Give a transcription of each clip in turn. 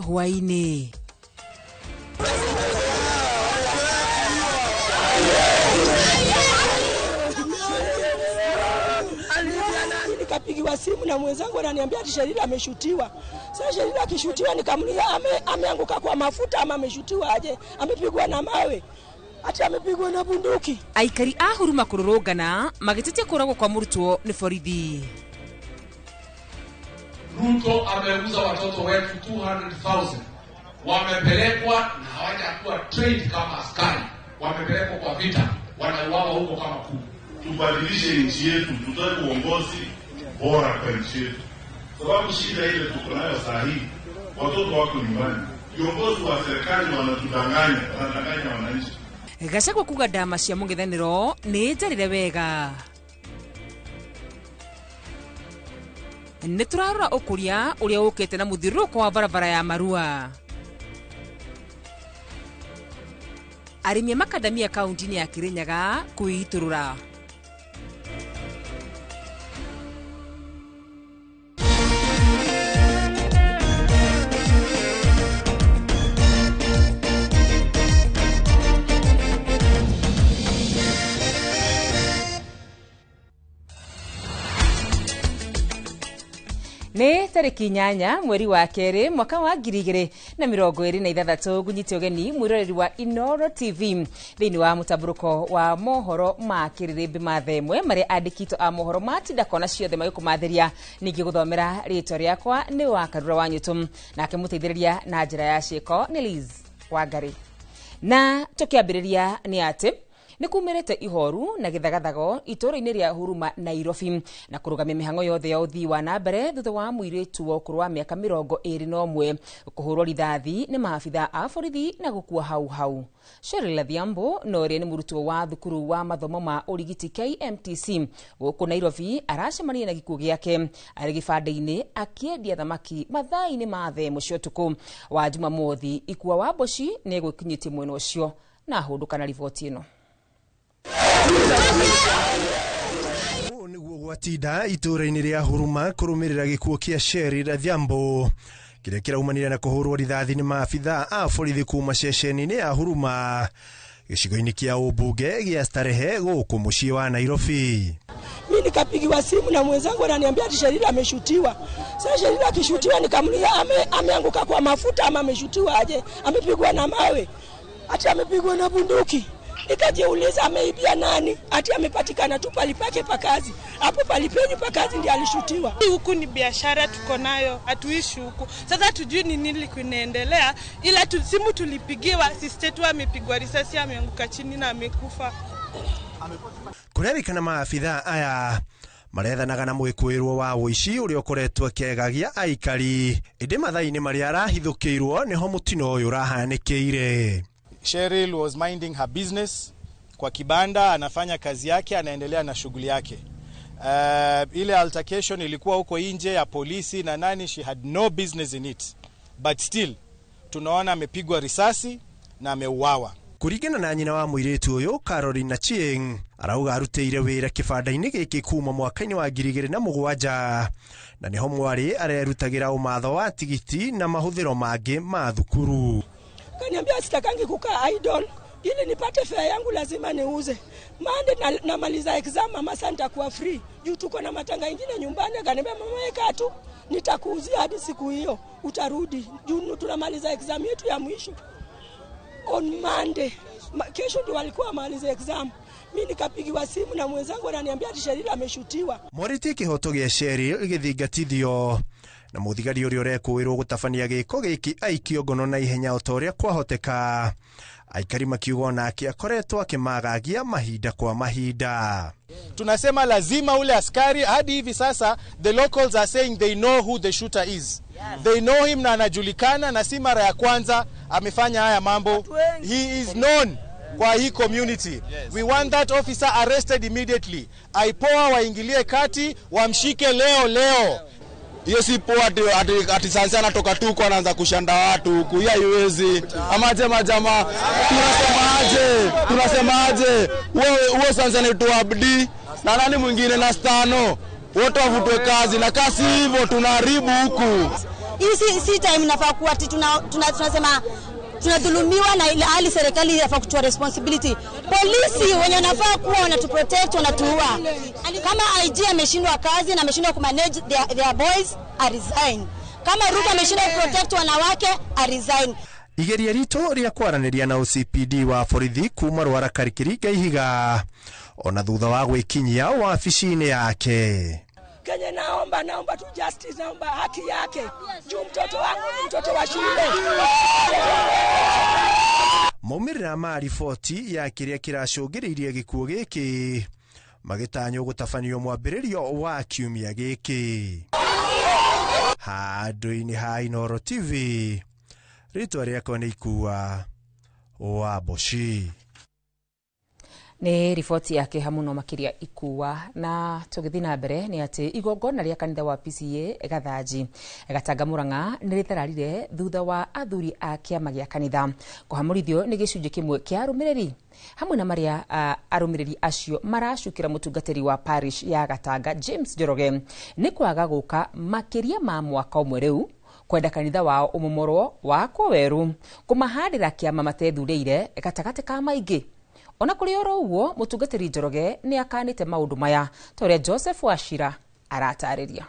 hwaĩ-inĩ. Nikapigiwa simu na mwenzangu ananiambia ati Sherila ameshutiwa. Sasa Sherila akishutiwa nikamuuliza ameanguka kwa mafuta ama ameshutiwa aje? Amepigwa na mawe? Ati amepigwa na bunduki? Aikari a Huruma kũrũrũngana magĩtetia kũragwo kwa mũrutwo nĩ borithi. Ruto ameuza watoto wetu 200,000. Wamepelekwa na hawajakuwa trained kama askari. Wamepelekwa kwa vita, wanauawa huko kama kuku. Tubadilishe nchi yetu, tutoe uongozi bora kwa nchi yetu. Sababu shida ile tuko nayo saa hii, watoto wako nyumbani. Viongozi wa serikali wanatudanganya, wanadanganya wananchi. Gachagua kuga ndama cia mũng'ethanĩro nĩ njarĩre wega. Nĩ tũrarora ũkũria ũrĩa ũkĩte na mũthiũrũrũko wa barabara ya Marua. Arĩmi a makadamia kaunti-inĩ ya Kirinyaga kwĩitũrũra. Nĩ tarĩki 8 mweri wa kerĩ mwaka wa 2026 ngunyite ũgeni mwĩroreri wa Inooro TV thĩinĩ wa mũtambũrũko wa mohoro ma kĩrĩrĩmbĩ ma themwe marĩa andĩkitwo a mohoro matinda kona ciothe magĩkũmathĩria. Ningĩ gũthomera rĩtwa rĩakwa nĩ wa Karura wa Nyũtũ, nake mũteithĩrĩria na njĩra ya ciĩko nĩ Liz Wangari. Na tũkĩambĩrĩria nĩ atĩ nĩ kumĩrĩte ihoru na gĩthagathago itũũra-inĩ rĩa Huruma Nairobi na kũrũgamia mĩhang'o yothe ya ũthii wa na mbere thutha wa mũirĩtu wa ũkũrũ wa mĩaka 21 kũhũrwo rithathi nĩ maabitha a borithi na gũkua hau hau. Sheryl Adhiambo na ũrĩa nĩ mũrutwo wa thukuru wa mathomo ma ũrigiti KMTC gũkũ Nairobi aracemania na gĩkuũ gĩake arĩ gĩbanda-inĩ akĩendia thamaki mathaa-inĩ ma thaa ĩmwe cia ũtukũ wa Jumamothi. Ikua wa Mboci nĩ egũkinyĩtie mwena ũcio na ahũndũka na riboti ĩno. Nĩguo gwatinda itũũra-inĩ rĩa Huruma kũrũmĩrĩra gĩkuũ kĩa Sheryl Adhiambo kĩrĩa kĩraumanire na kũhũrwo rithathi nĩ maabitha a borithi kuma ceceni-inĩ ya Huruma gĩcigo-inĩ kĩa ũmbunge gĩa Starehe gũkũ mũciĩ wa Nairobi. Mimi nikapigiwa simu na mwenzangu ananiambia ati Sherila ameshutiwa. Sasa Sherila akishutiwa nikamuuliza ameanguka kwa mafuta ama ameshutiwa aje? Amepigwa na mawe? Ati amepigwa na bunduki? Nikajiuliza ameibia nani? Ati amepatikana tu palipake pa kazi. Hapo palipenyu pa kazi ndiye alishutiwa. Huku ni biashara tuko nayo, hatuishi huku. Sasa tujui ni nini kinaendelea, ila simu tulipigiwa, sister yetu amepigwa risasi, ameanguka chini na amekufa. Kũrerĩkana maabitha aya marethanaga na mwĩkũĩrwo wa ũici ũrĩa ũkoretwo akĩagagia aikari, ĩndĩ mathaa-inĩ marĩa arahithũkĩirwo nĩho mũtino ũyũ ũrahanĩkĩire. Sheryl was minding her business kwa kibanda, anafanya kazi yake, anaendelea na shughuli yake. Ile altercation ilikuwa huko nje ya polisi na nani, she had no business in it. But still, tunaona amepigwa risasi na ameuawa. Kũringana na nyina wa mũirĩtu ũyũ Caroline Achieng, arauga arutĩire wĩra kĩbanda-inĩ gĩkĩ kuma mwaka-inĩ wa 2007 na nĩho mwarĩ arerutagĩra ũmatho wa tigiti na mahũthĩro mangĩ ma thukuru. Kaniambia sitakangi kukaa idle ili nipate fare yangu lazima niuze. Mande namaliza exam mama sasa nitakuwa free. Juu tuko na matanga ingine nyumbani. Akaniambia mama weka tu nitakuuzia hadi siku hiyo utarudi. Juu tunamaliza exam yetu ya mwisho on Monday. Kesho ndio walikuwa maliza exam. Mimi nikapigiwa simu na mwenzangu ananiambia ati Sherila ameshutiwa. Moriti kĩhoto gĩa Sheryl gĩthingatithio na mũthigari ũrĩa ũrekũĩrwo gũtabania gĩko gĩkĩ aikio ngono na ihenya o ta ũrĩa kwahoteka. Aikari makiuga onake akoretwo akĩmagagia mahinda kwa mahinda. Tunasema lazima ule askari, hadi hivi sasa the locals are saying they know who the shooter is. They know him na anajulikana, na si mara ya kwanza amefanya haya mambo. He is known kwa hii community. We want that officer arrested immediately. IPOA waingilie kati, wamshike leo leo. Hiyo si poa ati sasa anatoka tu kwa anaanza kushanda watu huku. Hiyo haiwezi. Ama jema jamaa, tunasemaje? Tunasemaje? Wewe sasa anaitwa Abdi na nani mwingine na Stano. Wote wavutwe kazi na kasi hivyo tunaharibu huku. Hii si time inafaa kuwa ati tunasema tunadhulumiwa na ile hali serikali inafaa kuchukua responsibility. Polisi wenye wanafaa kuwa wanatuprotect wanatuua. Kama IG ameshindwa kazi na ameshindwa kumanage their boys, a resign. Kama Ruto ameshindwa kuprotect wanawake, a resign. Igeria ritũ rĩa kwaranĩria na OCPD wa borithi kuma Rwarakari kĩringa ihiga ona thutha wa gwĩkinyia wabici-inĩ yake. Kenye naomba tu justice, naomba haki yake. Juu mtoto wangu ni mtoto wa shule. Maumĩrĩra ma riboti ya kĩrĩa kĩracũngĩrĩirie gĩkuũ gĩkĩ magĩtanywo gũtabanio mwambĩrĩrio wa kiumia gĩkĩ. Handũ-inĩ ha Inooro TV, rĩtwa rĩakwa nĩ Ikua wa Mboci. Nĩ riboti yake hamuno makiria Ikua. Na tũgĩthiĩ na mbere nĩ atĩ igongona rĩa kanitha wa PCA Gathanji Gatanga Murang'a nĩ rĩthararire thutha wa athuri a kĩama gĩa kanitha kũhamũrithio nĩ gĩcunjĩ kĩmwe kĩa arũmĩrĩri hamwe na marĩa arũmĩrĩri acio maracukĩra mũtungatĩri wa parish ya Gatanga James Njoroge nĩ kwaga gũka makĩria ma mwaka ũmwe rĩu kwenda kanitha wao ũmomorwo wakwo werũ kũmahandĩra kĩama matethurĩire gatagatĩ ka maingĩ. Ona kũrĩ oro ũguo mũtungatĩri Njoroge nĩ akanĩte maũndũ maya ta ũrĩa Joseph Wachira aratarĩria.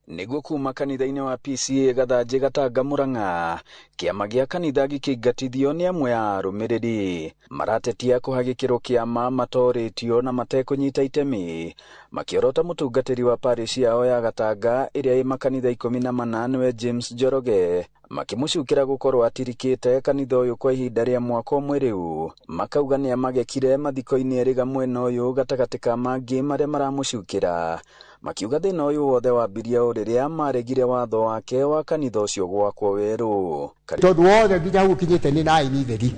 Nĩguo kuma kanitha-inĩ wa PCA Gathanji Gatanga Murang'a kĩama gĩa kanitha gĩkĩingatithio nĩ amwe a arũmĩrĩri maratetia kũhagĩkĩrwo kĩama matorĩtio na matekũnyita itemi makĩorota mũtungatĩri wa parish yao ya Gatanga ĩrĩa ĩ makanitha 14 nĩwe James Njoroge makĩmũcukĩra gũkorwo atirikĩte kanitha ũyũ kwa ihinda rĩa mwaka ũmwe rĩu makauga nĩ amagekire mathiko-inĩ erĩ mwena ũyũ gatagatĩ ka mangĩ marĩa maramũcukĩra makiuga thĩna ũyũ wothe wambirie o rĩrĩa maregire watho wake wa kanitha ũcio gwakwo werũ. Tondũ wothe nginya hau ũkinyĩte nĩ naini theri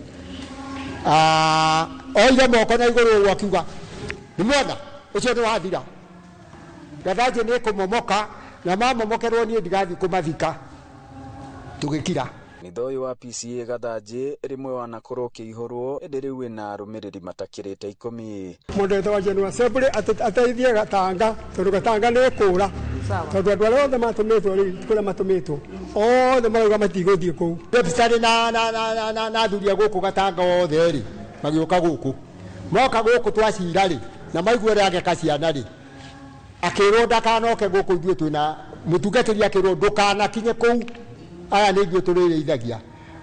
oire moko na igũrũ ũguo akiuga nĩ mwona ũcio nĩ wathira Gathanji nĩ kũmomoka na mamomokerwo niĩ ndigathiĩ kũmathika tũgĩkira. Kanitha ũyũ wa PCA Gathanji rĩmwe wanakorwo ũkĩihũrwo ĩndĩ rĩu wĩna arũmĩrĩri matakĩrĩte 10. Mũndũ wetagwo General Assembly ateithie Gatanga tondũ Gatanga nĩ kũra tondũ andũ arĩa othe matũmĩtwo rĩu kũrĩa matũmĩtwo othe marauga matigũthiĩ kũu. Deputy na athuri a gũkũ Gatanga othe rĩ magĩũka gũkũ moka gũkũ twacira rĩ na maigua ũrĩa ageka ciana rĩ akĩrwo ndakanoke gũkũ ithuĩ twĩna mũtungatĩri akĩrwo ndũkanakinye kũu aya nĩ ithuĩ tũrĩrĩithagia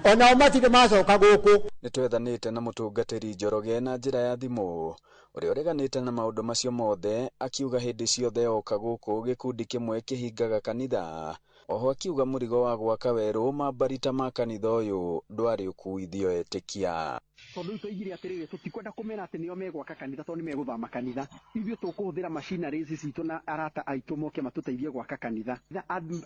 onao matirĩ macoka gũkũ. Nĩ twethanĩte na mũtungatĩri Njoroge na njĩra ya thimũ ũrĩa ũreganĩte na maũndũ macio mothe akiuga hĩndĩ ciothe oka gũkũ gĩkundi kĩmwe kĩhingaga kanitha oho akiuga mũrigo wa gwaka werũ mambarita ma kanitha ũyũ ndwarĩ ũkuithio etĩkia. Tondũ rĩu twaigire atĩrĩrĩ tũtikwenda kũmera atĩ nĩo megwaka kanitha tondũ nĩmegũthama kanitha ithuĩ tũkũhũthĩra machineries citũ na arata aitũ moke matũteithie gwaka kanitha.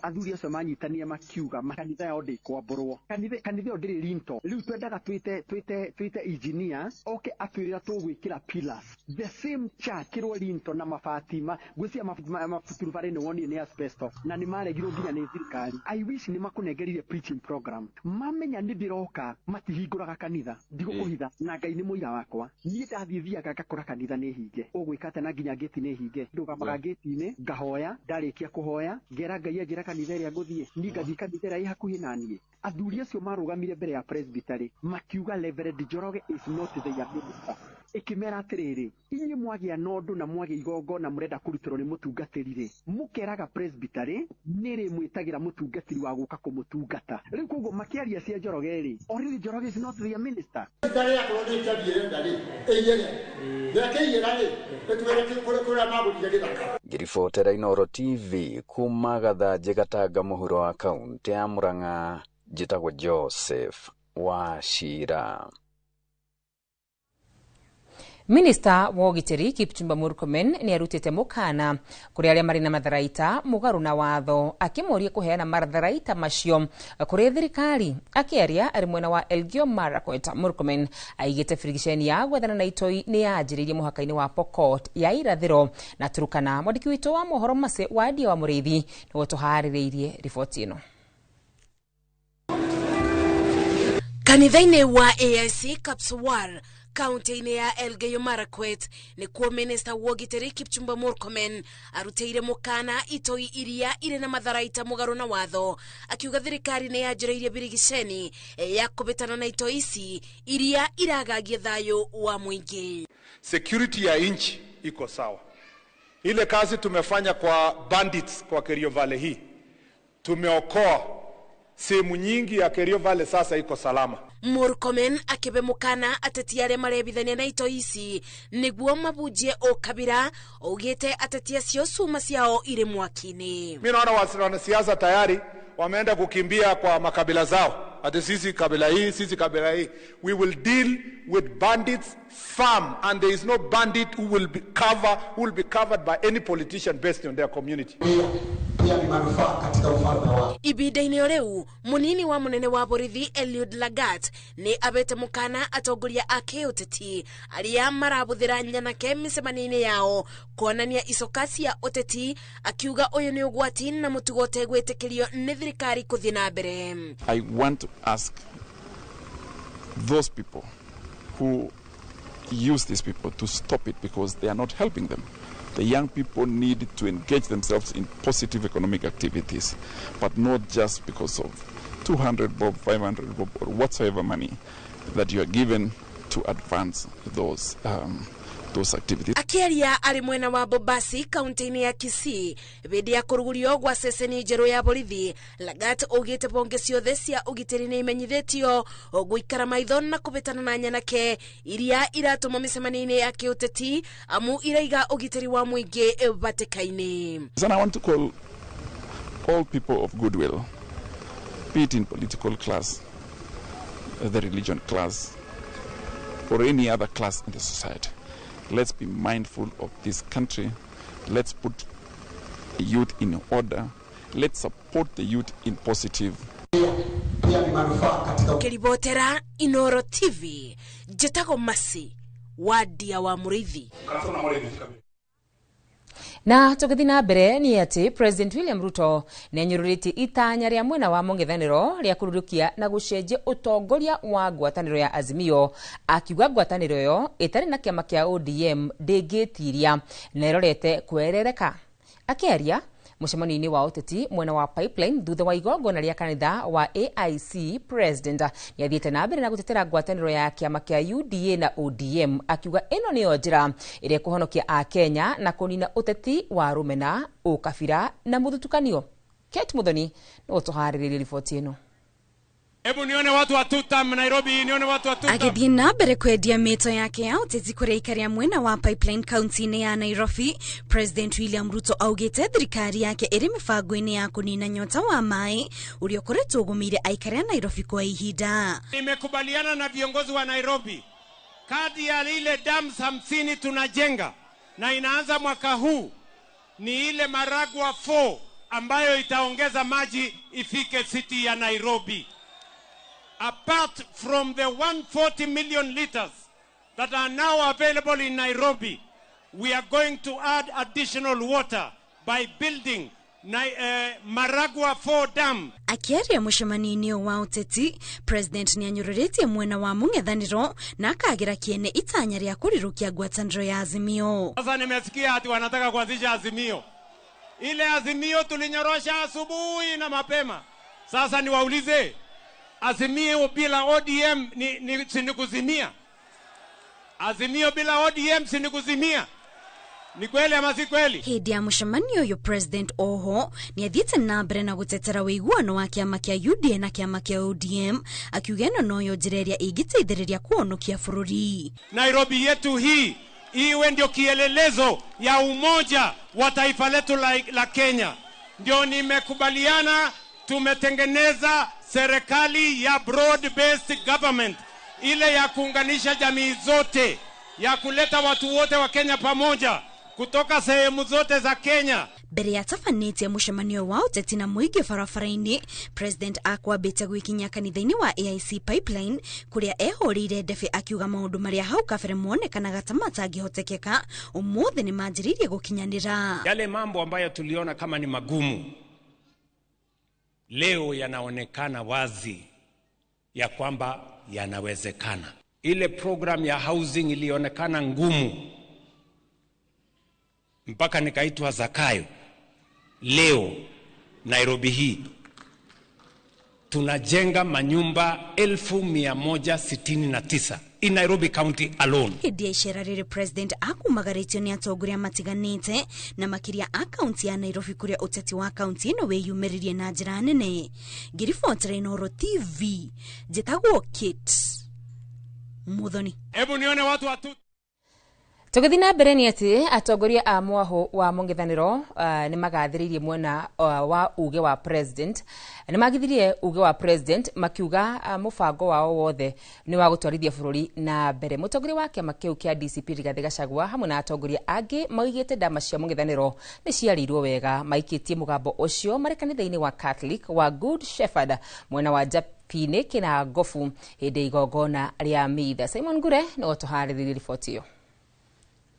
Athuri acio manyitania makiuga kanitha yao ndĩkwambũrwo kanitha ĩyo ndĩrĩ linto rĩu twendaga twĩte engineer oke atwĩrĩra tũgwĩkĩra pillars the same church kĩrwo linto na mabati ngwĩciria maturubarĩ nĩ wonire nĩ asbestos na nĩ maregirwo nginya nĩ thirikari. I wish nĩ makũnengerire preaching program mamenya nĩ ndĩroka matihingũraga kanitha ndigũkũhitha na Ngai nĩ mũira wakwa niĩ ndathiĩ thiaga ngakora kanitha nĩ hinge ũgwĩka atĩa na nginya ngĩti nĩ hinge ndũgamaga ngĩti-inĩ ngahoya ndarĩkia kũhoya ngera Ngai anjĩra kanitha ĩrĩa ngũthiĩ niĩ ngathiĩ kanitha ĩrĩa ĩ hakuhĩ na niĩ. Athuri acio marũgamire mbere ya presbytery makiuga Reverend Njoroge is not their minister ĩkĩmera atĩrĩrĩ inyuĩ mwagĩa na ũndũ na mwagĩa igongona mũrenda kũrutĩrwo nĩ mũtungatĩri rĩ mũkeraga presbytery nĩrĩ mwĩtagĩra mũtungatĩri wa gũka kũmũtungata rĩu koguo makĩaria cia Njoroge rĩ already Njoroge is not their minister. Ngĩribotera Inooro TV kuma Gathanji Gatanga mũhuro wa kaũntĩ ya Murang'a njĩtagwo Joseph Wachira. Minista wa ũgitĩri Kipchumba Murkomen nĩ arutĩte mũkana kũrĩ arĩa marĩ na matharaita mũgarũ na watho akĩmoria kũheana matharaita macio kũrĩ thirikari. Akĩaria arĩ mwena wa Elgeyo Marakwet, Murkomen aigĩte birigiceni ya gwethana na itoi nĩ yanjĩrĩirie mũhaka-inĩ wa Pokot ya irathĩro na Turkana. Mwandĩki witũ wa mohoro Mace Wandia wa Mũrĩithi nĩwe tũharĩrĩirie riboti ĩno. Kanitha-inĩ wa AIC Kapsowar Kaunti-inĩ ya Elgeyo Marakwet nĩkuo minista wa ũgitĩri Kipchumba Murkomen arutĩire mũkana itoi iria irĩ na matharaita mũgarũ na watho, akiuga thirikari nĩ yanjĩrĩirie birigiceni ya kũbĩtana na itoi ici iria iragagia thayũ wa mũingĩ. Security ya nchi iko sawa. Ile kazi tumefanya kwa bandits kwa Kerio Valley hii, tumeokoa sehemu nyingi ya Kerio Valley, sasa iko salama. Murkomen akibe mukana ateti aria marebithania na itoi ici niguo mabunjie ukabira, augite ateti acio cuma ciao iri mwaki-inĩ. Mimi naona wanasiasa tayari wameenda kukimbia kwa makabila zao, ati sisi kabila hii, sisi kabila hii. We will deal with bandits firm, and there is no bandit who will be covered by any politician based on their community. Ibinda-inĩ o rĩu munini wa munene wa borithi Eliud Lagat nĩ abete mukana atongoria a kĩũteti arĩa marabuthĩra nyanake mĩcemanio-inĩ yao kuonania icoka cia ũteti, akiuga ũyũ nĩ ũgwati na mũtugo ũtegwĩtĩkĩrio nĩ thirikari kũthiĩ na mbere. I want to ask those people who use these people to stop it, because they are not helping them. The young people need to engage themselves in positive economic activities, but not just because of 200 bob, 500 bob, or whatsoever money that you are given to advance those activities. Akiaria ari mwena wa Bobasi kaunti-inĩ ya Kisii hĩndĩ ya kũrugũrio gwa ceceni njerũ ya borithi, Lagat augĩte bonge ciothe cia ũgitĩri nĩ imenyithĩtio gũikara maitho na kũbĩtana na nyanake iria iratũmwo mĩcemanio-inĩ ya kĩũteti amu iraiga ũgitĩri wa mũingĩ batĩka-inĩ. And I want to call all people of goodwill, be it in political class, the religion class, or any other class in the society. Let's be mindful of this country. Let's put the youth in order. Let's support the youth in positive. Kiribotera Inoro TV, Jetago Masi, Wadia wa Murithi. Na tũgĩthiĩ na mbere nĩ atĩ President William Ruto nĩanyũrũrĩtie itanya rĩa mwena wa mũng'ethanĩro rĩa kũrũrũkia na gũcenjia ũtongoria wa ngwatanĩro ya Azimio, akiuga ngwatanĩro ĩyo ĩtarĩ na kĩama kĩa ODM ndĩngĩtiria na ĩrorete kwerereka. Akĩaria mũcemanio-inĩ wa ũteti mwena wa Pipeline thutha wa igongona rĩa kanitha wa AIC, President nĩathiĩte na mbere na gũtetera ngwatanĩro ya kĩama kĩa UDA na ODM, akiuga ĩno nĩyo njĩra ĩrĩa ĩkũhonokia Akenya na kũnina ũteti wa rũmena, ũkabira na mũthutũkanio. Kate Muthoni nĩwe ũtũharĩrĩirie riboti ĩno. Hebu nione watu wa Tutam Nairobi, nione watu wa Tutam. Agĩthiĩ na mbere kwendia mĩto yake ya ũteti kũrĩa ikaria mwena wa Pipeline kaunti-inĩ ya Nairobi, President William Ruto augĩte thirikari yake ĩrĩ mĩbango-inĩ ya kũnina nyota wa maĩ ũrĩa ũkoretwo ũgũmĩire aikari a Nairobi kwa ihinda. Nimekubaliana na viongozi wa Nairobi, kadi ya ile dams 50 tunajenga na inaanza mwaka huu ni ile Maragua 4 ambayo itaongeza maji ifike city ya Nairobi. Apart from the 140 million liters that are now available in Nairobi, we are going to add additional water by building Maragua 4 dam. Akiaria mũcemanio-inĩ wa ũteti, President nĩanyũrũrĩtie mwena wa mũng'ethanĩro na akagira kĩene itanya rĩa kũrirũkia ngwatanĩro ya Azimio. Sasa nimesikia ati wanataka kuanzisha Azimio. Ile Azimio tulinyorosha asubuhi na mapema. Sasa niwaulize, Azimio bila ODM ni sinikuzimia? Azimio bila ODM sinikuzimia? Ni kweli ama si kweli? Hĩndĩ ya mũcemanio ũyũ President oho nĩathiĩte na mbere na gũtetera ũiguano wa kĩama kĩa UDA na kĩama kĩa ODM, akiuga ĩno noyo njĩra ĩrĩa ĩngĩteithĩrĩria kũhonokia bũrũri. Nairobi yetu hii iwe ndio kielelezo ya umoja wa taifa letu la Kenya. Ndio nimekubaliana tumetengeneza serikali ya broad based government, ile ya kuunganisha jamii zote, ya kuleta watu wote wa Kenya pamoja kutoka sehemu zote za Kenya. Mbere ya tabanĩtie mũcemanio wa ũteti na mũingĩ barabara-inĩ, President akwambĩte gwĩkinya kanitha-inĩ wa AIC Pipeline kũrĩa ehũrĩire ndebe akiuga maũndũ marĩa hau kabere monekanaga ta matangĩhotekeka ũmũthĩ nĩ manjĩrĩirie gũkinyanĩra. Yale mambo ambayo tuliona kama ni magumu leo yanaonekana wazi ya kwamba yanawezekana. Ile program ya housing ilionekana ngumu mpaka nikaitwa Zakayo. Leo Nairobi hii tunajenga manyumba 169,000 in Nairobi County alone. Hĩndĩ ya icera rĩrĩ president akumagarĩtio nĩ atongoria matiganĩte na makĩria a kaunti ya Nairobi kũrĩa ũteti wa kaunti ĩno wĩyumĩririe na njĩra nene. Ngĩribotera Inooro TV, njĩtagwo Kate Muthoni. Hebu nione watu watu. Tũgĩthiĩ na mbere nĩ atĩ atongoria a mwahũ wa mũng'ethanĩro nĩ magathĩrĩirie mwena wa uge wa president. Nĩ magithirie uge wa president makiuga mũbango wao wothe nĩ wa gũtwarithia bũrũri na mbere. Mũtongoria wa kĩama kĩu kĩa DCP Rigathĩ Gachagua hamwe na atongoria angĩ maugĩte ndama cia mũng'ethanĩro nĩ ciarĩirwo wega. Maikĩtie mũgambo ũcio marĩ kanitha-inĩ wa Catholic wa Good Shepherd mwena wa Japinĩ Kĩnangobu hĩndĩ ya igongona rĩa mitha. Simon Ngure nĩwe ũtũharĩrĩirie riboti ĩyo.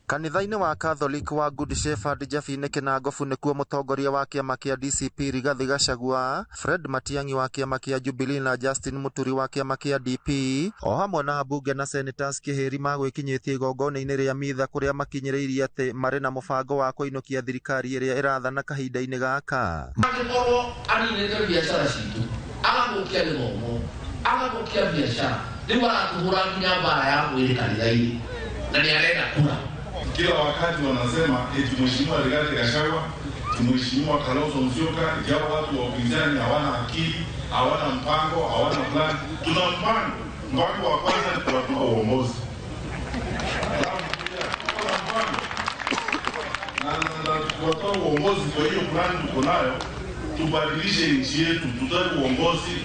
Kanitha-inĩ wa Catholic wa Good Shepherd Jabinĩ Kĩnangobu nĩkuo mũtongoria wa kĩama kĩa DCP Rigathĩ Gachagua, Fred Matiang'i wa kĩama kĩa Jubilee na Justin Muturi wa kĩama kĩa DP o hamwe na ambunge na senators Kĩhĩri magwĩkinyĩtie igongona-inĩ rĩa mitha kũrĩa makinyĩrĩirie atĩ marĩ na mũbango wa kũinũkia thirikari ĩrĩa ĩrathana kahinda-inĩ gaka. Angĩkorwo aninĩte biacara citũ, agathũkia gĩthomo, agathũkia biacara, rĩu aratũhũra nginya mbara ya mwĩrĩ kanitha-inĩ na nĩ arenda kura. Kila wakati wanasema eti Mheshimiwa Rigathi Gachagua, Mheshimiwa Kalonzo Musyoka, japo watu wa upinzani hawana akili, hawana mpango, hawana plan. Tuna mpango. Mpango wa kwanza ni kuwatoa uongozi. Na kuwatoa uongozi, kwa hiyo plan tuko nayo, tubadilishe nchi yetu, tutoe uongozi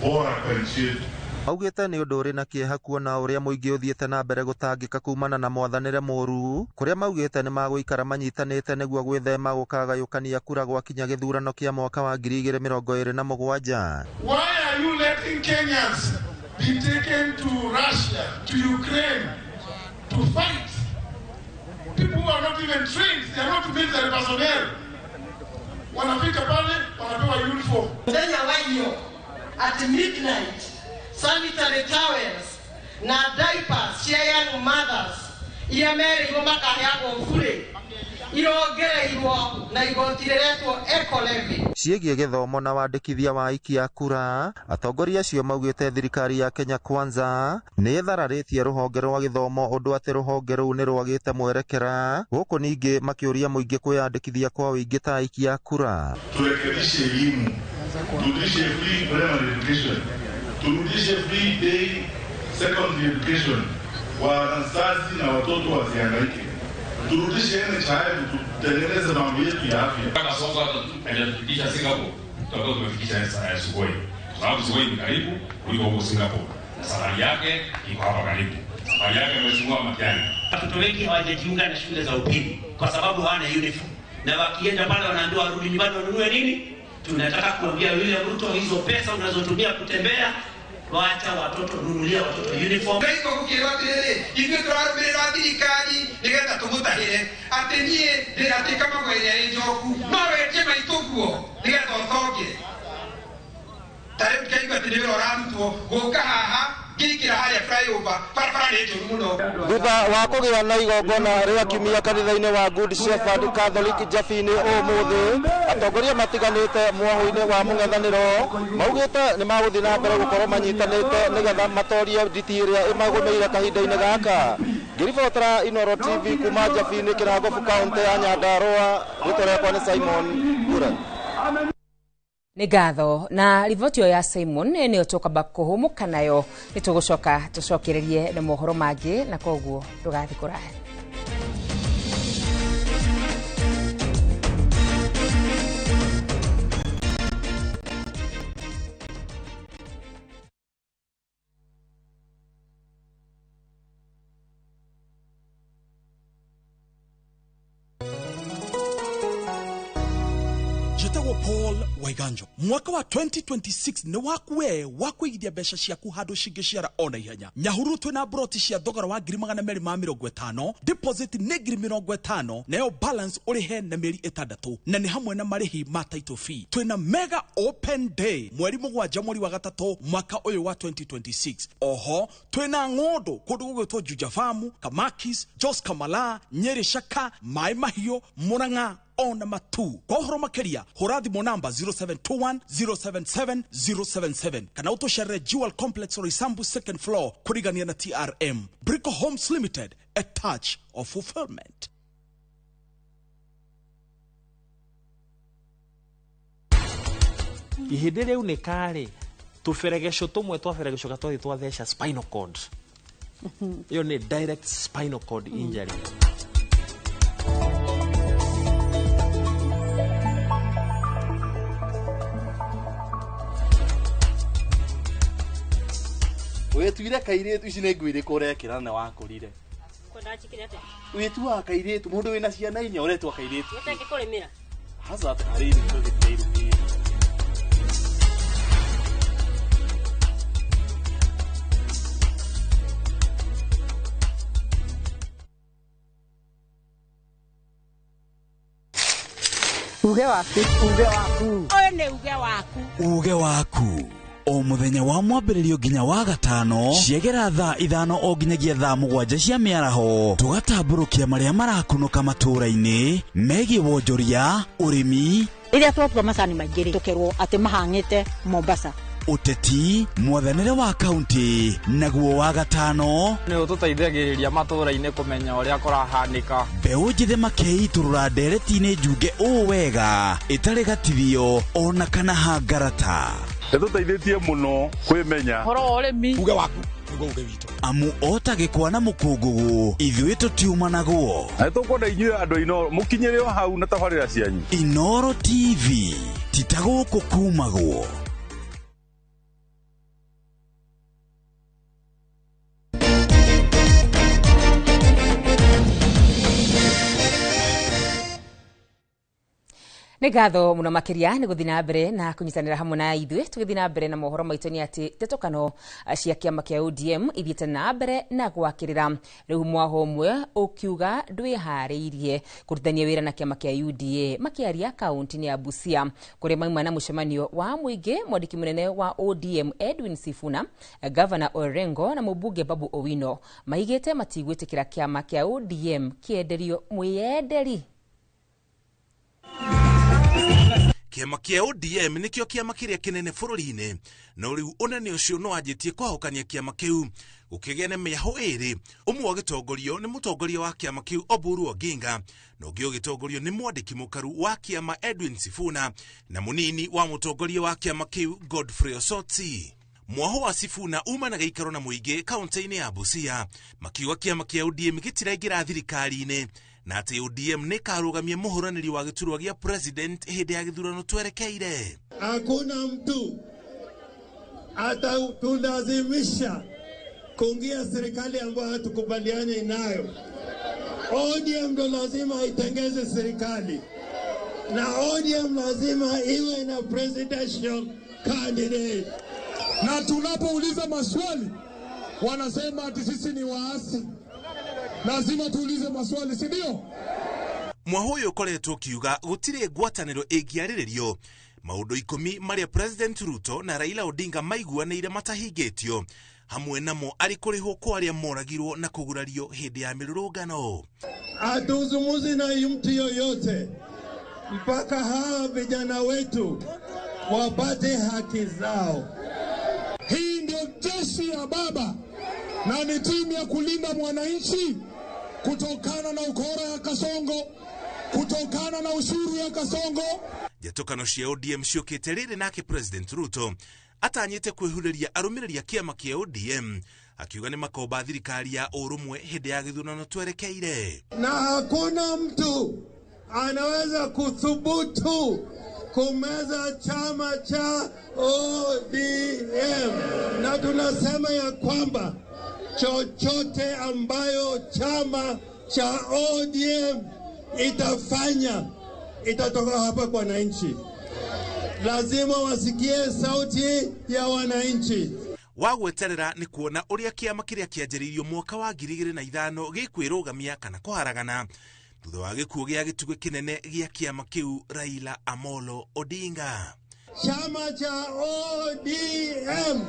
bora kwa nchi yetu. Augĩte nĩ ũndũ ũrĩ na kĩeha kuona ũrĩa mũingĩ ũthiĩte na mbere gũtangĩka kumana na mwathanĩre mũru kũrĩa maugĩte nĩ magũikara manyitanĩte nĩguo gwĩthema gũkagayũkania kura gwakinya gĩthurano kĩa mwaka wa 2027. Why are you letting Kenyans be taken to Russia, to Ukraine, to fight? People who are not even trained, they are not military personnel. Wanafika pale, wanapewa uniform. Mũthenya wa iyo, at midnight, sanitary towels na diapers cia young mothers iria merĩirwo makaheagwo bure irongereirwo na igoti rĩretwo eco levy. Ciĩgiĩ gĩthomo na wandĩkithia wa aikia kura, atongoria acio maugĩte thirikari ya Kenya Kwanza nĩ ĩthararĩtie rũhonge rwa gĩthomo ũndũ atĩ rũhonge rũu nĩ rwagĩte mwerekera, gũkũ ningĩ makĩũria mũingĩ kwĩyandĩkithia kwa ũingĩ ta aikia kura. Turekebishe elimu, turudishe free primary education, turudishe free day secondary education, wazazi na watoto wasihangaike. Turudishe NHIF, tutengeneze mambo yetu ya afya. Kama Sonko hajatufikisha Singapore, tutakuwa tumefikisha Sugoi, kwa sababu Sugoi ni karibu kuliko huko Singapore, na safari yake iko hapa karibu. Safari yake Mheshimiwa Matiang'i. Watoto wengi hawajajiunga na shule za upili kwa sababu hawana uniform, na wakienda pale wanaambiwa warudi nyumbani wanunue nini. Tunataka kuambia William Ruto, hizo pesa unazotumia kutembea, wacha watoto, nunulia watoto uniform. Ndaigua gũkĩrwo atĩrĩrĩ, ithuĩ tũrarũmĩrĩra thirikari nĩgetha tũmũtahĩre, atĩ niĩ ndĩratuĩka magwa ĩrĩa ĩ njoku, no wendie maitũ guo nĩgetha ũtonge. Ta rĩu ndikaigua atĩ nĩ wĩra ũrarutwo gũka haha ngĩingĩra harĩa flyover, barabara nĩ njũru mũno. Thutha wa kũgĩa na igongona rĩa kiumia kanitha-inĩ wa Good Shepherd Catholic Jabinĩ ũmũthĩ, atongoria matiganĩte mwahũ-inĩ wa mũng'ethanĩro maugĩte nĩ magũthiĩ na mbere gũkorwo manyitanĩte nĩgetha matorie nditi ĩrĩa ĩmagũmĩire kahinda-inĩ gaka. Ngĩribotera Inooro TV kuma Jabinĩ Kĩrangobu kaũntĩ ya Nyandarũa, rĩtwa rĩakwa nĩ Simon Ngure. Nĩ ngatho na riboti ĩyo ya Simon nĩyo tũkwamba kũhũmũka nayo, nĩ tũgũcoka tũcokererie na mohoro mangĩ, na koguo ndũgathiĩ kũraya. Njĩtagwo Paul Waiganjo. Mwaka wa 2026 nĩ waku we wa kũigithia mbeca ciaku handũ cingĩciara ona ihenya. Nyahururu twĩna broti cia thogora wa 250,000, deposit nĩ 50,000, nayo balance ũrĩhe na mĩeri 6, na nĩ hamwe na marĩhi ma title fee. Twĩna mega open day mweri 7 mweri wa 3 mwaka ũyũ wa 2026. Oho twĩna ng'ũndũ kũndũ gũgwĩtwo Juja Farm, Kamakis, Jos Kamala, Nyeri Shaka, Mai Mahiũ, Murang'a ona Matu. Kwa ũhoro makĩria hũra thimũ namba 0721 077 077 kana ũtũcerere Jewel Complex Roysambu second floor kũrigania na TRM. Brico Homes Limited, a touch of fulfillment. Ihĩndĩ rĩaunĩka rĩ, tũberegeco tũmwe twa beregeco twathi twatheca spinal cord. Ĩyo nĩ direct spinal cord injury. Wĩtuire kairĩtu ici nĩ nguo irĩkũ ũrekĩra na wakũrire? Wĩtuaga kairĩtu mũndũ wĩna ciana inya ũretua kairĩtu. Ũtangĩkũrĩmĩra. Haca harĩ tũgĩtirĩirũmĩra. Uge waku, uge waku. Ũyũ nĩ uge waku. Uge waku. O mũthenya wa mwambĩrĩrio nginya wa gatano ciegera thaa 5 o nginyagia thaa 7 cia mĩaraho tũgatambũrũkia marĩa marakunũka matũũra-inĩ megiĩ wonjoria, ũrĩmi, rĩrĩa twatua macani maingĩ rĩ tũkerwo atĩ mahang'ĩte Mombasa, ũteti, mwathanĩre wa kaunti, naguo wa gatano nĩ ũtũteithagĩrĩria matũũra-inĩ kũmenya ũrĩa kũrahanĩka. Mbeũ njĩthĩ makeitũrũra ndereti-inĩ njunge ũũ wega ĩtarĩ gatithio ona kana hangarata. Ĩtũteithĩtie mũno kwĩmenya ũhoro wa ũrĩmi. Uge waku nĩguo uge witũ. Amu ota gĩkwa na mũkũngũgũ ithuĩ tũtiumanagwo. Na nĩtũkwenda inyuĩ andũ a Inooro mũkinyĩre o hau na tabarĩra cianyu. Inooro TV ti ta gũkũ kumagwo. Nĩ ngatho mũno makĩria nĩ gũthiĩ na mbere na kũnyitanĩra hamwe na ithuĩ tũgĩthiĩ na mbere na mohoro maitũ nĩ atĩ ntetũkano cia kĩama kĩa ODM ithiĩte na mbere na gwakĩrĩra. Rĩu mwaho ũmwe ũkiuga ndwĩharĩirie kũrutithania wĩra na kĩama kĩa UDA makĩaria kaunti-inĩ ya Busia kũrĩa mauma na mũcemanio wa mũingĩ. Mwandĩki mũnene wa ODM Edwin Sifuna, Gavana Orengo na mũmbunge Babu Owino maigĩte matigwĩtĩkĩra kĩama kĩa ODM kĩenderio mwĩyenderi. Kĩama kĩa ODM nĩkĩo kĩama kĩrĩa kĩnene bũrũri-inĩ, no rĩu ũnene ũcio no wanjĩtie kwahũkania kĩama kĩu gũkĩgĩa na mĩahũ ĩrĩ, ũmwe ũgĩtongorio nĩ mũtongoria wa kĩama kĩu Oburu Oginga na ũngĩ ũgĩtongorio nĩ mwandĩki mũkaru wa kĩama Edwin Sifuna na mũnini wa mũtongoria wa kĩama kĩu Godfrey Osotsi. Mwaho wa Sifuna uma na gĩikaro na mũingĩ kaunti-inĩ ya Busia makiuga kĩama kĩa ODM gĩtiraingĩra thirikari-inĩ na atĩ ODM nĩ karũgamia mũhũranĩri wa gĩturwa gĩa president hĩndĩ ya gĩthurano twerekeire. Hakuna mtu atatulazimisha kuingia serikali ambayo hatukubaliani nayo. ODM ndo lazima itengeze serikali na ODM lazima iwe na presidential candidate. Na tunapouliza maswali wanasema ati sisi ni waasi. Lazima tuulize maswali, si ndio? Mwaho ũyũ ũkoretwo ũkiuga gũtirĩ ngwatanĩro ĩngĩarĩrĩrio maũndũ 10 marĩa President Ruto na Raila Odinga maiguanĩire matahingĩtio, hamwe namo arĩ kũrĩhwo kwa arĩa moragirwo na kũgurario hĩndĩ ya mĩrũrũngano. Hatuzungumzi na mtu yoyote mpaka hawa vijana wetu wapate haki zao. Hii ndio jeshi ya baba na ni timu ya kulinda mwananchi kutokana na ukora ya Kasongo, kutokana na ushuru ya Kasongo. Njatũkano cia ODM ciũkĩte rĩrĩ nake President Ruto atanyĩte kwĩhurĩria arũmĩrĩri a kĩama kĩa ODM akiuga nĩ makomba thirikari ya ũrũmwe hĩndĩ ya gĩthurano twerekeire. Na hakuna mtu anaweza kuthubutu kumeza chama cha ODM, na tunasema ya kwamba chochote ambayo chama cha ODM itafanya itatoka hapa kwa wananchi. Lazima wasikie sauti ya wananchi. Wa gweterera nĩ kuona ũrĩa kĩama kĩrĩa kĩanjĩrĩirio mwaka wa 2005 gĩkwĩrũgamia kana kũharagana thutha wa gĩkuũ gĩa gĩtugĩ kĩnene gĩa kĩama kĩu Raila Amolo Odinga. Chama cha ODM,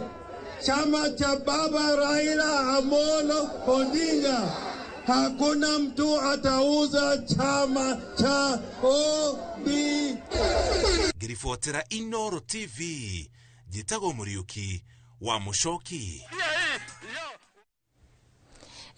chama cha Baba Raila Amolo Odinga, hakuna mtu atauza chama cha ODM. Ngĩribotera Inoro TV, njĩtagwo Mũriũki wa Mũcoki.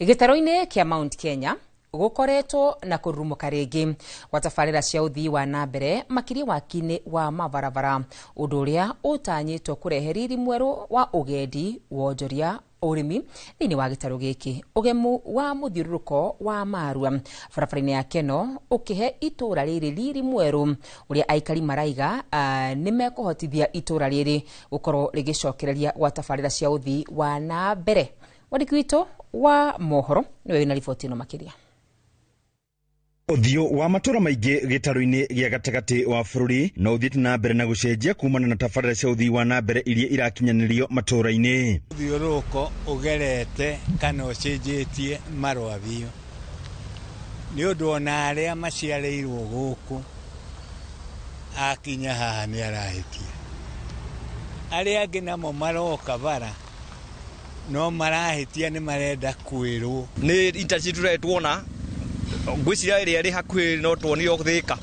Gĩtaro-inĩ kĩa Mount Kenya gũkoretwo na kũrurumũka rĩngĩ gwa tabarĩra cia ũthii wa na mbere makĩria waki-inĩ wa mabarabara, ũndũ ũrĩa ũtanyĩtwo kũrehe riri mwerũ wa ũgendi, wonjoria, ũrĩmi thĩinĩ wa gĩtarũ gĩkĩ. Ũgemu wa mũthiũrũrũko wa Marua barabara-inĩ ya Keno ũkĩhe itũra rĩrĩ riri mwerũ ũrĩa aikari maraiga nĩ mekũhotithia itũra rĩrĩ gũkorwo rĩgĩcokereria gwa tabarĩra cia ũthii wa na mbere. Mwandĩki witũ wa mohoro nĩwe wĩna riboti ĩno makĩria. Ũthiũ wa matũra maingĩ gĩtarũ-inĩ gĩa gatagatĩ wa bũrũri no ũthiĩte na mbere na gũcenjia kumana na tabarĩra cia ũthii wa na mbere iria irakinyanĩrio matũra-inĩ. Mũthiũrũrũko ũgerete kana ũcenjetie marũa biũ, nĩ ũndũ ona arĩa maciarĩirwo gũkũ akinya haha nĩ arahĩtia, arĩa angĩ namo maroka bara no marahĩtia nĩ marenda kwĩrwo. Nĩ interchange tũretwona ngwĩciria ĩrĩa ĩrĩ hakuhĩ no tuonire Thika,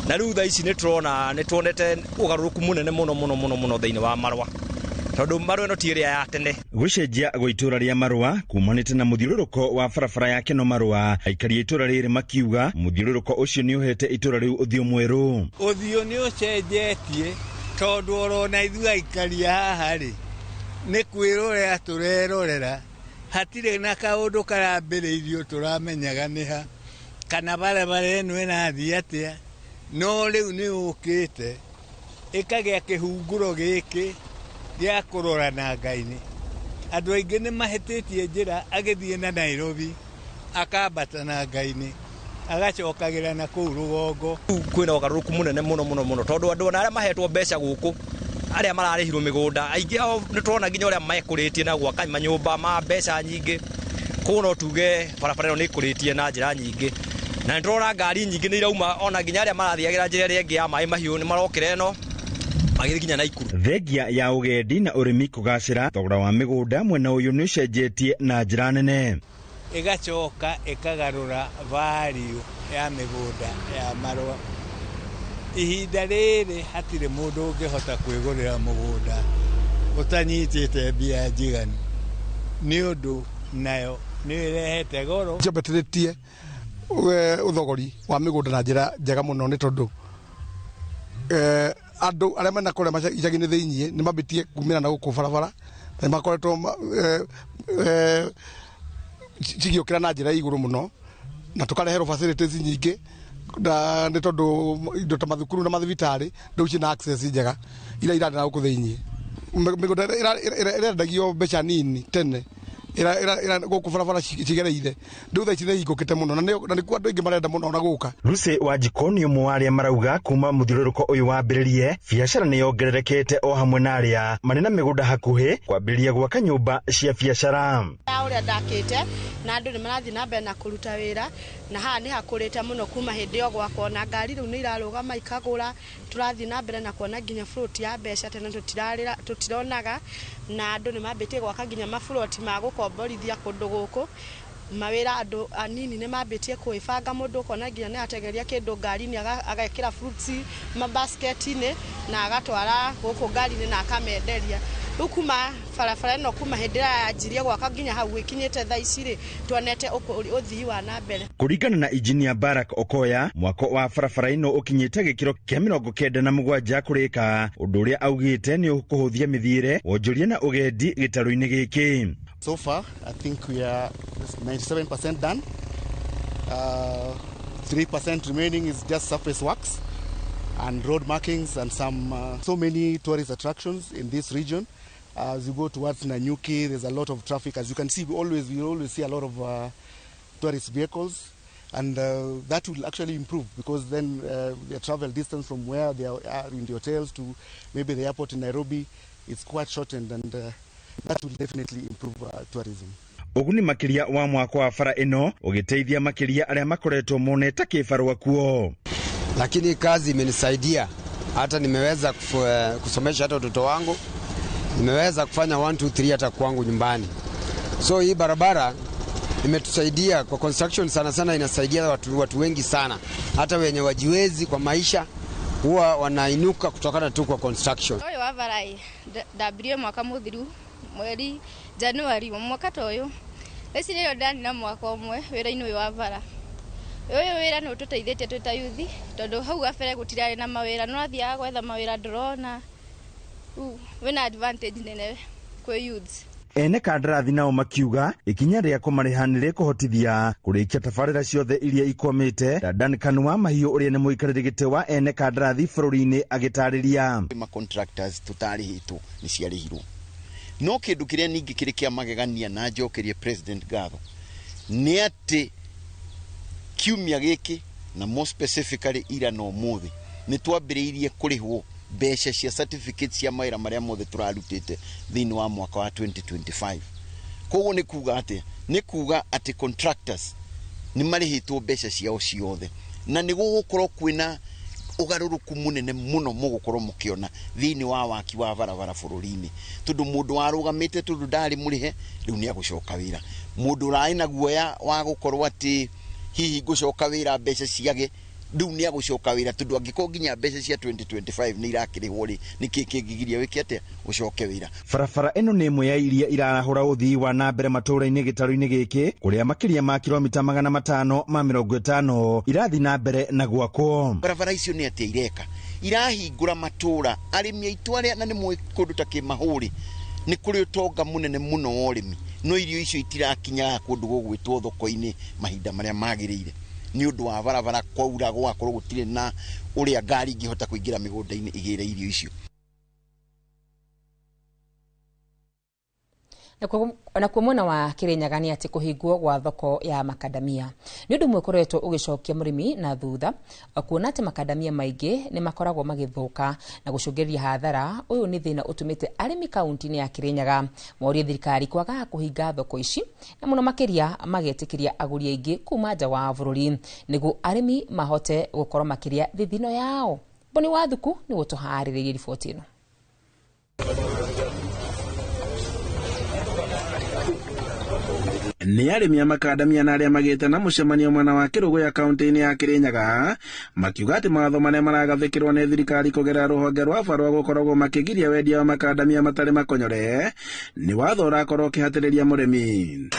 na rĩu thaa ici nĩ tũrona nĩ tuonete ũgarũrũku mũnene mũno mũno mũno mũno thĩinĩ wa Marũa, tondũ Marũa ĩno ti ĩrĩa ya tene. Gũcenjia gwa itũra rĩa Marũa kumanĩte na mũthiũrũrũko wa barabara ya Keno Marũa, aikari a itũra rĩrĩ makiuga mũthiũrũrũko ũcio nĩ ũhete itũra rĩu ũthiũ mwerũ. Ũthiũ nĩ ũcenjetie tondũ orona ithuĩ aikari haha rĩ nĩ kwĩrorera tũrerorera, hatirĩ na kaũndũ karambĩrĩirio tũramenyaga nĩ ha kana barabara ĩno ĩrathiĩ atĩa, no rĩu nĩ ũkĩte ĩkagĩa kĩhunguro gĩkĩ gĩa kũrora na Ngai-inĩ. Andũ aingĩ nĩ mahĩtĩtie njĩra agĩthiĩ na Nairobi akambata na Ngai-inĩ agacokagĩra na kũu rũgongo. Kwĩna ũgarũrũku mũnene mũno mũno mũno tondũ andũ ona arĩa mahetwo mbeca gũkũ arĩa mararĩhirwo mĩgũnda aingĩ ao nĩ tũrona nginya ũrĩa mekũrĩtie na gwaka manyũmba ma mbeca nyingĩ. Koguo no tuge barabara ĩno nĩ ĩkũrĩtie na njĩra nyingĩ, na nĩ tũrona ngari nyingĩ nĩ irauma ona nginya arĩa marathiagĩra njĩra ĩrĩa ĩngĩ ya maĩ mahiũ nĩ marokĩra ĩno magĩthiĩ nginya Naikuru. Thengia ya ũgendi na ũrĩmi kũgacĩra, thogora wa mĩgũnda mwena ũyũ nĩ ũcenjetie na njĩra nene. Ĩgacoka ĩkagarũra value ya mĩgũnda ya Marũa. Ihinda rĩrĩ hatirĩ mũndũ ũngĩhota kwĩgũrĩra mũgũnda ũtanyitĩte mbia njiganu, nĩ ũndũ nayo nĩ ĩrehete goro. Njambatĩrĩtie ũthogori wa mĩgũnda na njĩra njega mũno nĩ tondũ andũ arĩa mena kũrĩa icagi-inĩ thĩiniĩ nĩ mambĩtie kumĩra na gũkũ barabara na nĩ makoretwo cigĩũkĩra na njĩra ya igũrũ mũno, na tũkareherwo facilities nyingĩ na nĩ tondũ indo ta mathukuru na mathibitarĩ rĩu ciĩna access njega iria irarĩ na gũkũ thĩiniĩ. Mĩgũnda ĩrendagio mbeca nini tene gũkũ barabara cigereire rĩu thaa ici nĩ ihingũkĩte mũno na nĩkuo andũ aingĩ marenda mũno ona gũka. Lucy Wanjikũ nĩ ũmwe wa arĩa marauga kuma mũthiũrũrũko ũyũ wambĩrĩrie biacara nĩ yongererekete o hamwe na arĩa marĩ na mĩgũnda hakuhĩ kwambĩrĩria gwaka nyũmba cia biacara. Ũrĩa ndakĩte na andũ nĩ marathiĩ na mbere na kũruta wĩra, na haha nĩ hakũrĩte mũno kuma hĩndĩ ĩyo gwakwa, na ngari rĩu nĩ irarũgama ikagũra, tũrathiĩ na mbere na kuona nginya float ya mbeca tene tũtironaga, na andũ nĩ mambĩtie gwaka nginya mafloti ma gũkomborithia kũndũ gũkũ. Mawĩra andũ anini nĩ mambĩtie kwĩbanga, mũndũ ũkona nginya nĩ ategeria kĩndũ ngari-inĩ agekĩra fruits mabasketi-inĩ na agatwara gũkũ ngari-inĩ na akamenderia. Rĩu kuma barabara ĩno kuma hĩndĩ ĩrĩa yanjirie gwaka nginya hau ĩkinyĩte thaa ici rĩ, tuonete ũthii wa na mbere. Kũringana na Engineer Barack Okoya, mwako wa barabara ĩno ũkinyĩte gĩkĩro kĩa 97 kũrĩka, ũndũ ũrĩa augĩte nĩ ũkũhũthia mĩthiĩre, wonjoria na ũgendi gĩtarũ-inĩ gĩkĩ. So far, I think we are 97% done. 3% remaining is just surface works and road markings and some so many tourist attractions in this region. As you go towards Nanyuki, there's a lot of traffic. As you can see, we always see a lot of tourist vehicles. And that will actually improve, because then the travel distance from where they are in the hotels to maybe the airport in Nairobi is quite shortened, and that will definitely improve tourism. Ũguni makĩria wa mwako wa bara ĩno ũgĩteithia makĩria arĩa makoretwo monete kĩbarũa kuo. Lakini kazi imenisaidia, hata nimeweza kusomesha hata watoto wangu, nimeweza kufanya 1 2 3 hata kwangu nyumbani. So hii barabara imetusaidia kwa construction sana sana, inasaidia watu wengi sana, hata wenye wajiwezi kwa maisha huwa wanainuka kutokana tu kwa construction. Oyo wa barai ndambirie mwaka muthiru mweri Januari mwaka toyo eci nĩrĩo ndani na mwaka ũmwe wĩra-inĩ ũyũ wa bara. Ũyũ wĩra nĩ ũtũteithĩtie twĩ ta yuthi, tondũ hau gabere gũtirarĩ na mawĩra, no athiaga gwetha mawĩra ndũrona. Wĩna advantage nene kwĩ youths. Ene kandarathi nao makiuga ikinya rĩa kũmarĩha nĩ rĩkũhotithia kũrĩkia tabarĩra ciothe iria ikwamĩte. Duncan wa Mahiũ ũrĩa nĩ mũikarĩri gĩtĩ wa ene kandarathi bũrũri-inĩ agĩtarĩria. Ma contractors tũtarĩhĩtwo nĩ ciarĩhirwo, no kĩndũ kĩrĩa ningĩ kĩrĩ kĩa magegania na njokerie President ngatho nĩ atĩ kiumia gĩkĩ na more specifically ira na ũmũthĩ nĩ twambĩrĩirie kũrĩhwo mbeca cia certificate cia mawĩra marĩa mothe tũrarutĩte thĩinĩ wa mwaka wa 2025. Koguo nĩ kuga atĩ nĩ kuga atĩ contractors nĩ marĩhĩtwo mbeca ciao ciothe, na nĩ gũgũkorwo kwĩna ũgarũrũku mũnene mũno mũgũkorwo mũkĩona thĩinĩ wa waki wa barabara bũrũri-inĩ, tondũ mũndũ warũgamĩte tondũ ndarĩ mũrĩhe rĩu nĩ agũcoka wĩra. Mũndũ ũrarĩ na guoya wa gũkorwo atĩ hihi ngũcoka wĩra mbeca ciage, rĩu nĩ agũcoka wĩra, tondũ angĩkorwo nginya mbeca cia 2025 nĩ irakĩrĩhwo rĩ, nĩkĩ kĩngĩgiria wĩke atĩa ũcoke wĩra. Barabara ĩno nĩ ĩmwe ya iria irarahũra ũthii wa na mbere matũũra-inĩ gĩtarũ-inĩ gĩkĩ, kũrĩa makĩria ma kilomita 550 irathiĩ na mbere na gwakwo. Barabara icio nĩ atĩa ireka? Irahingũra matũũra, arĩmi aitũ arĩa na nĩ mũĩ kũndũ ta Kĩmahũri nĩ kũrĩ ũtonga mũnene mũno wa ũrĩmi, no irio icio itirakinyaga kũndũ gũgwĩtwo thoko-inĩ mahinda marĩa magĩrĩire nĩ ũndũ wa barabara kwaura, gũgakorwo gũtirĩ na ũrĩa ngari ingĩhota kũingĩra mĩgũnda-inĩ igĩre irio icio. Nakuo mwena wa Kirinyaga nĩ atĩ kũhingwo gwa thoko ya makadamia nĩ ũndũ ũmwe ũkoretwo ũgĩcokia mũrĩmi na thutha, kuona atĩ makadamia maingĩ nĩ makoragwo magĩthũka na gũcũngĩrĩria hathara. Ũyũ nĩ thĩna ũtũmĩte arĩmi kaunti-inĩ ya Kirinyaga morie thirikari kwaga kũhinga thoko ici, na mũno makĩria magetĩkĩria agũri aingĩ kuma nja wa bũrũri nĩguo arĩmi mahote gũkorwo makĩria thithino yao. Boni Wathuku nĩguo tũharĩrĩrie riboti ĩno. Nĩ arĩmi a makadamia na arĩa magĩte na mũcemanio mwena wa Kĩrũgũya kaunti-inĩ ya Kirinyaga makiuga atĩ mawatho marĩa maragathĩkĩrwo nĩ thirikari kũgerera rũhonge rwa barũa gũkoragwo makĩgiria wendia wa makadamia matarĩ makonyore nĩ watho ũrakorwo ũkĩhatĩrĩria mũrĩmi.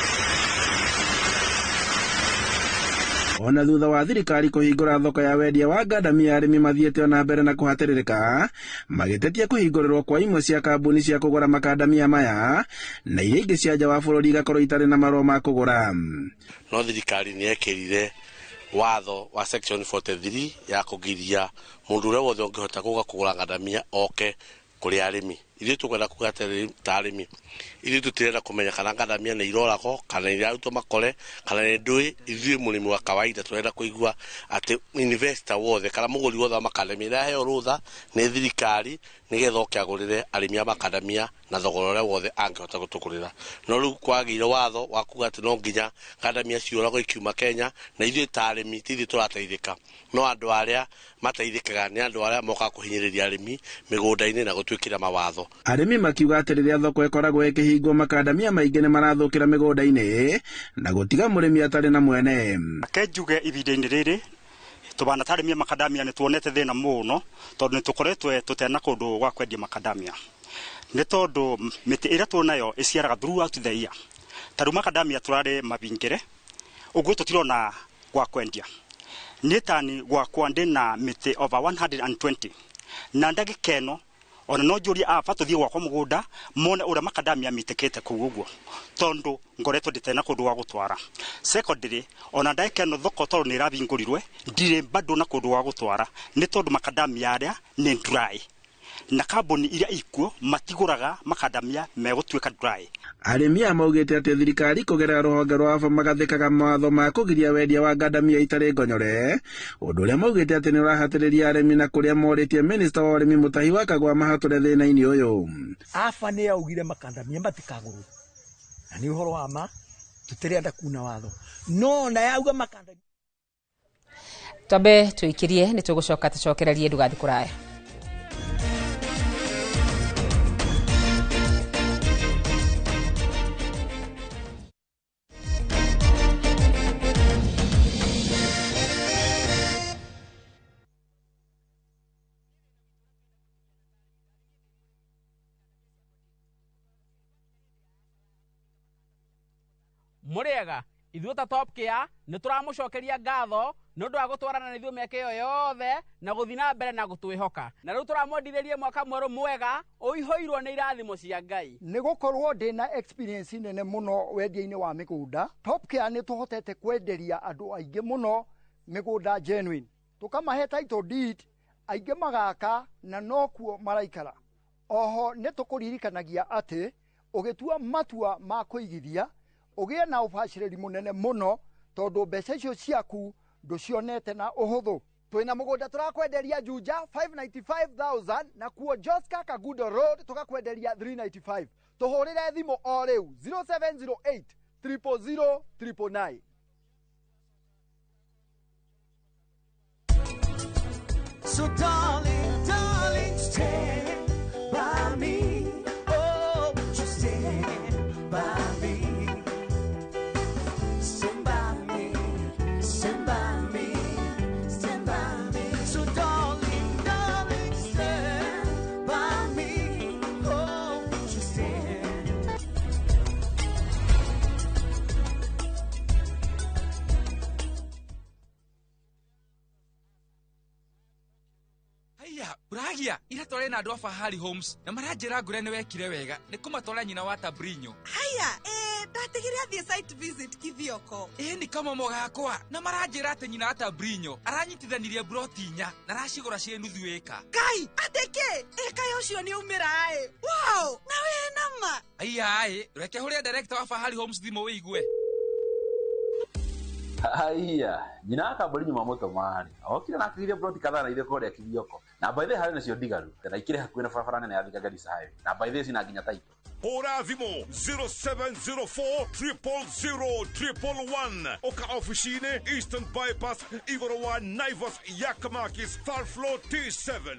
Ona thutha wa thirikari kũhingũra thoko ya wendia wa ngandamia, arĩmi mathiĩte ona mbere na kũhatĩrĩrĩka magĩtetia kũhingũrĩrwo kwa imwe cia kambuni cia kũgũra makandamia maya na iria ingĩ cia nja wa bũrũri igakorwo itarĩ na marũa ma kũgũra. No thirikari nĩ yekĩrire watho wa section 43 ya kũgiria mũndũ ũrĩa wothe ũngĩhota gũka kũgũra ngandamia oke kũrĩ arĩmi. Ithuĩ tũkwenda kuga ta arĩmi, ithuĩ tũtirenda kũmenya kana ngandamia nĩ iroragwo kana nĩ irarutwo makore kana nĩ ndũĩ. Ithuĩ mũrĩmi wa kawaida tũrenda kũigua atĩ investor wothe kana mũgũri wothe wa makandamia nĩ aheo rũtha nĩ thirikari nĩgetha oke agũrĩre arĩmi a makandamia na thogora ũrĩa wothe angĩhota gũtũgũrĩra. No rĩu kwagĩire watho wa kuga atĩ no nginya ngandamia ciũragwo ikiuma Kenya, na ithuĩ ta arĩmi ti ithuĩ tũrateithĩka, no andũ arĩa mateithĩkaga nĩ andũ arĩa mokaga kũhinyĩrĩria arĩmi mĩgũnda-inĩ na gũtwĩkĩra mawatho. Arĩmi makiuga atĩ rĩrĩa thoko ĩkoragwo ĩkĩhingwo makandamia maingĩ nĩ marathũkĩra mĩgũnda-inĩ na gũtiga mũrĩmi atarĩ na mwene. Reke njuge ihinda-inĩ rĩrĩ tũbana ta arĩmi a makandamia nĩ tuonete thĩna mũno, tondũ nĩ tũkoretwo tũtena kũndũ gwa kwendia makandamia, nĩ tondũ mĩtĩ ĩrĩa tuonayo ĩciaraga throughout the year. Ta rĩu makandamia tũrarĩ mabingĩre ũguo tũtirona gwa kwendia. Niĩ tani gwakwa ndĩna mĩtĩ over 120 na ndagĩka ĩno ona no njũrie aba tũthiĩ gwakwa mũgũnda mone ũrĩa makandamia mĩtĩkĩte kũu ũguo, tondũ ngoretwo ndĩtena kũndũ gwa gũtwara. Secondary, ona ndagĩka ĩno thoko tondũ nĩ ĩrabingũrirwe ndirĩ bado na kũndũ gwa gũtwara, nĩ tondũ makandamia arĩa nĩ dry. Na kambuni iria ikuo matigũraga makadamia megũtuĩka dry. Arĩmi aya maugĩte atĩ thirikari kũgerera rũhonge rwa AFA magathĩkaga mawatho ma kũgiria wendia wa ngandamia itarĩ ngonyore, ũndũ ũrĩa maugĩte atĩ nĩ ũrahatĩrĩria arĩmi na kũrĩa morĩtie minista wa ũrĩmi Mutahi wa Kagwa mahatũre thĩna-inĩ ũyũ. AFA nĩ yaugire makandamia matikagũrwo, na nĩ ũhoro wa ma, tũtirenda kuna watho, no na yauga makandamia. Twambe tũikirie, nĩ tũgũcoka tũcokererie, ndũgathiĩ kũraya. Mũrĩega, ithuĩ ta Top Care nĩ tũramũcokeria ngatho nĩ ũndũ wa gũtwarana na ithuĩ mĩaka ĩyo yothe na gũthiĩ na mbere na gũtwĩhoka. Na rĩu tũramwendithĩria mwaka mwerũ mwega ũihũirwo nĩ irathimo cia Ngai. Nĩ gũkorwo ndĩna experience nene mũno wendia-inĩ wa mĩgũnda, Top Care nĩ tũhotete kwenderia andũ aingĩ mũno mĩgũnda genuine, tũkamahe title deed, aingĩ magaka na nokuo maraikara. Oho nĩ tũkũririkanagia atĩ ũgĩtua matua ma kũigithia ũgĩe na ũbacĩrĩri mũnene mũno, tondũ mbeca icio ciaku ndũcionete na ũhũthũ. Twĩna mũgũnda tũrakwenderia Juja 595,000 na kuo Joska Kagudo Road tũgakwenderia 395. Tũhũrĩre thimũ o rĩu 0708 000 999. So darling, darling, stand by me. Oh, won't you stand by me? Stand by me, stand by me, stand by me. So darling, darling, stand by me. Oh, won't you stand? Haiya, Uragia, ira tware na andũ a Fahari Homes na maranjĩra ngũre nĩ wekire wega nĩ kũmatwara nyina wa Tabrinyo. Haya, ndatigire athiĩ site visit Kithioko. Ĩ nĩ kamomo gakwa na maranjĩra atĩ nyina wa Tabrinyo aranyitithanirie broti 4 na aracigũra ciĩ nuthu ĩka. Ngai, atĩ kĩ? Ĩka ũcio nĩ aumĩra ĩ. Wow, na wĩ nama. Haiya ĩ, reke hũrĩre director wa Fahari Homes thimũ wĩigue. Haiya, nyina wa Kambũri nyuma mũtũmarĩ okire na akĩgiria broti kadhaa na ithuĩ kũrĩa Kithioko, na by the way harĩ nacio ndigaru na ikĩrĩ hakuhĩ na barabara nene ya Thika Garissa Highway, na by the way cina nginya title. Hũra thimũ 0704 000 111 ũka ofici-inĩ Eastern Bypass igũrũ wa Naivas Yakamakis third floor T7.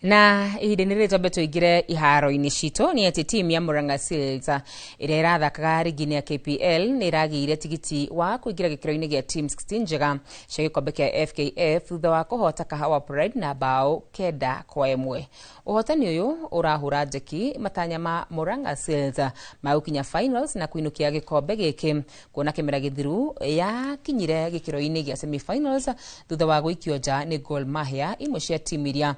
Na ihinda-inĩ rĩrĩ twambe tũingĩre iharo-inĩ citũ nĩ atĩ timu ya Murang'a Seals ĩrĩa ĩrathakaga rigi-inĩ ya KPL nĩ ĩragĩire tigiti wa kũingĩra gĩkĩro-inĩ gĩa team 16 njega cia gĩkombe kĩa FKF thutha wa kũhota Kahawa Pride na bao 9-1. Ũhotani ũyũ ũrahũra njeki matanya ma Murang'a Seals ma gũkinya finals na kũinũkia gĩkombe gĩkĩ, kuona kĩmera gĩthiru yakinyire gĩkĩro-inĩ gĩa semi-finals thutha wa gũikio nja nĩ Gor Mahia, imwe cia timu iria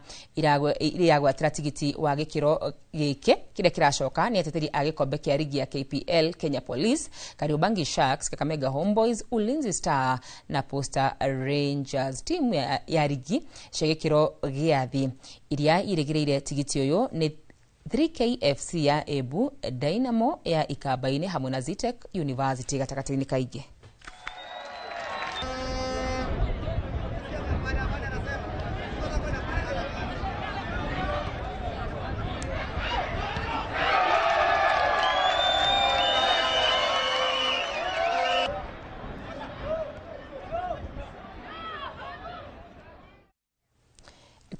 iragwatĩra tigiti wa gĩkĩro gĩkĩ kĩrĩa kĩracoka nĩ ateteri a gĩkombe kĩa rigi ya KPL Kenya Police, Kariobangi Sharks, Kakamega Homeboys, Ulinzi Star na Posta Rangers. Timu ya rigi cia gĩkĩro gĩa thĩ iria irĩgĩrĩire tigiti ũyũ nĩ 3KFC ya Embu, Dynamo ya Ikamba-inĩ hamwe na Zetech University gatagatĩ-inĩ kaingĩ.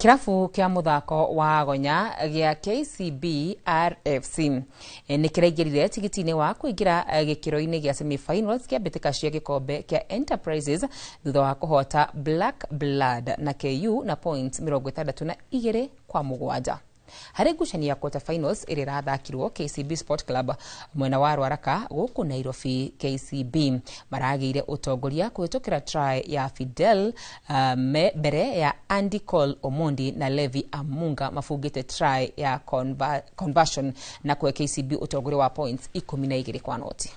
Kĩrabu kĩa mũthako wa gonya gĩa KCB RFC nĩ kĩraingĩrire tigiti-inĩ wa kũingĩra gĩkĩro-inĩ gĩa semi-finals kĩa mbĩtĩka cia gĩkombe kĩa Enterprises thutha wa kũhota Black Blood na KU na points 62-7. Harĩ ngucanio ya quarter finals ĩrĩa ĩrathakirwo KCB Sport Club mwena wa Rwaraka gũkũ Nairobi, KCB maragĩire ũtongoria kũhĩtũkĩra try ya Fidel mbere ya Andy Cole Omondi na Levi Amunga mabungĩte try ya conversion na kũhe KCB ũtongoria wa points 12-0.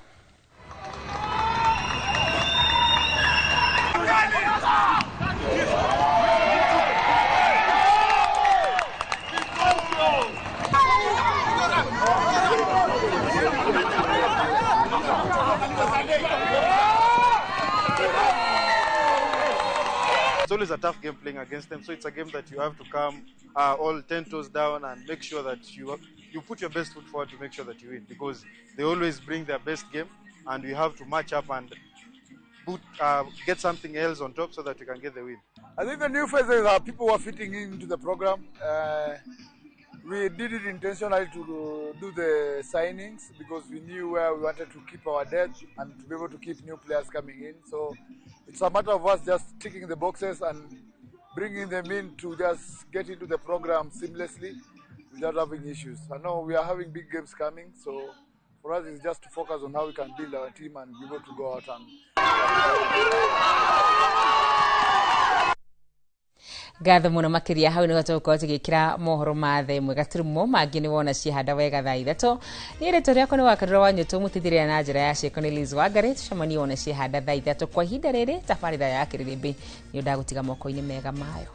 It's always a tough game playing against them, so it's a game that you have to come all 10 toes down and make sure that you put your best foot forward to make sure that you win, because they always bring their best game, and we have to match up and get something else on top so that we can get the win. I think the new faces are people who are fitting into the program. We did it intentionally to do the signings because we knew where we wanted to keep our depth and to be able to keep new players coming in. So it's a matter of us just ticking the boxes and bringing them in to just get into the program seamlessly without having issues. I know we are having big games coming, so for us it's just to focus on how we can build our team and be able to go out and... Ngatho muno makiria hau nĩho tũgũkorwo tũgĩkĩra mohoro ma thaa ĩmwe gaturumo mangĩ nĩ wona ciehanda wega thaa 3. Niĩ rĩtwa rĩakwa nĩ Wakarura wa Nyũtũ, mũtithĩrĩra na njĩra ya ciĩko nĩ Liz Wangari. Tũcemanie wona ciehanda thaa 3. Kwa ihinda rĩrĩ tabarĩra ya kĩrĩrĩmbĩ nĩ ndagũtiga moko-inĩ mega mayo.